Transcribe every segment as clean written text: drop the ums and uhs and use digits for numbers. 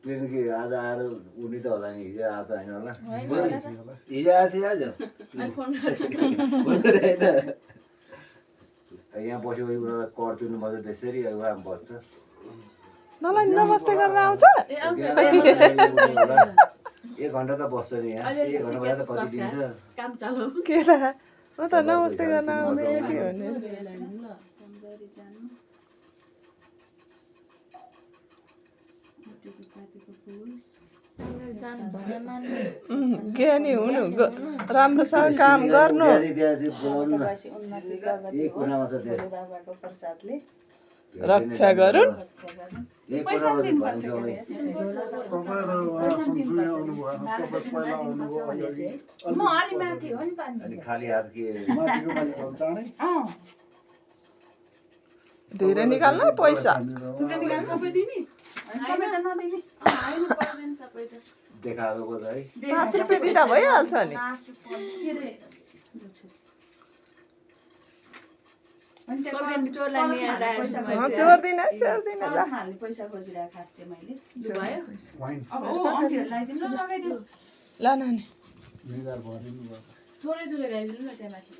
plain के आज आएर उनी त होला नि हिजो आएको होइन होला हिजो आएछ आज यहाँ बसेपछि उनीहरूलाई कर तिर्नु पर्छ त्यसरी उहाँ बस्छ नलाई नमस्ते गरेर आउँछ 1 घन्टा त बस्छ नि यहाँ 1 घन्टा त कति दिन्छ काम चालु के त म त नमस्ते गर्न आउँदैन के भन्ने ज्ञानी हुनु राम्रोसँग काम गर्नु रक्षा गरून् खाली हात के धेरै निकाल्नु पैसा देखाएको त है 5 रुपैयाँ दिँदा भइहाल्छ नि चोर दिन पैसा खोजिरहेको खास चाहिँ मैले ल नानी थोरै थोरै ल्याइदिनु न त्यहाँ माथि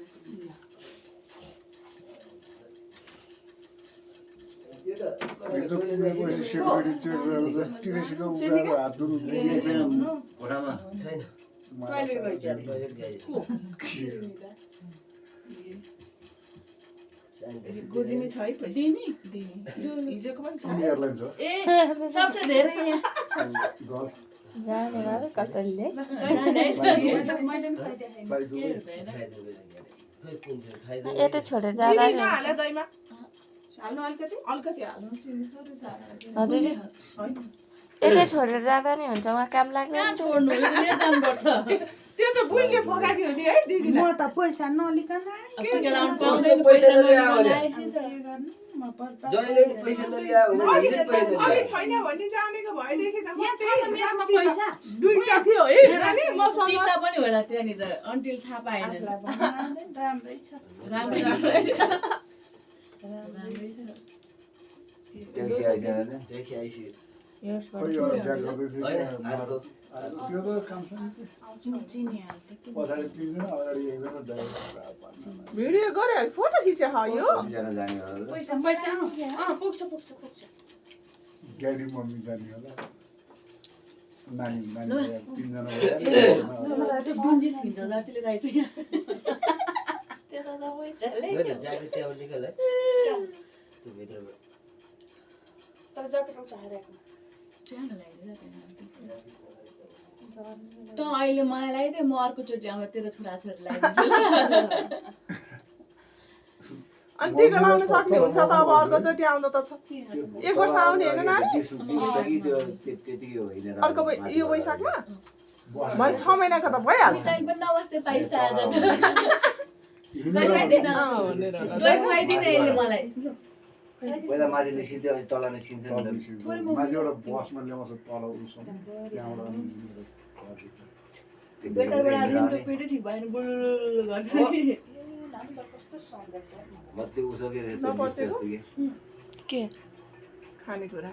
गोजिमी छ है पैसा हिजोको पनि छ ए सबसे धेरै जाने भएर कतैले यतै छोडेर जाँदा नि दिदी यतै छोडेर जाँदा नि हुन्छ उहाँ काम लाग्दैन छोड्नु जानुपर्छ त्यो चाहिँ बुइले पकाएको हो नि है दिदी म त पैसा नलिकन जहिले नि पैसा नलिया अलि छैन भन्ने जानेको भएदेखि त म चाहिँ दुईटा थियो है नानी मसँग तिनटा पनि होला त्यहाँनिर अन्टिल थाहा पाएन राम्रै छ राम्रै छ ट्याक्सी आइसक्यो ट्याक्सी आइसक्यो त्यो त काम पछाडि तिनजना अगाडि एकजना ड्राइभर भिडियो गरे फोटो खिचे ह यो जाने होला पैसा पुग्छ ड्याडी मम्मी जाने होला नानी तिनजना त्यो बुन्दिस हिँड्छ जतिले राइछ यहाँ त्यो त पैसाले ज्याकेट त्यहाँ निकाल है त्यो भित्रबाट तर ज्याकेट उचालेको त्यहाँ लगाइदिनु त अहिले मलाई लगाइदे म अर्कोचोटि आउँदा तेरो छोराछोरी लगाइदिन्छु अनि टिका लाउन सक्ने हुन्छ त अब अर्कोचोटि आउँदा त छ 1 वर्ष आउने हैन नानी अर्को यो वैशाखमा मैले 6 महिनाको त भइहाल्छ टाइम पनि नबस्दै पाइस् त आज त खुवाइदिन यसले मलाई पहिला माथि निस्किन्थ्यो अनि तल निस्किन्थ्यो माथि एउटा बसमा ल्याउँछ तल उसमा त्यहाँबाट बेटरबाट रिमको पेटै ठिक भएन बुल गर्छ मते उसो के खानेकुरा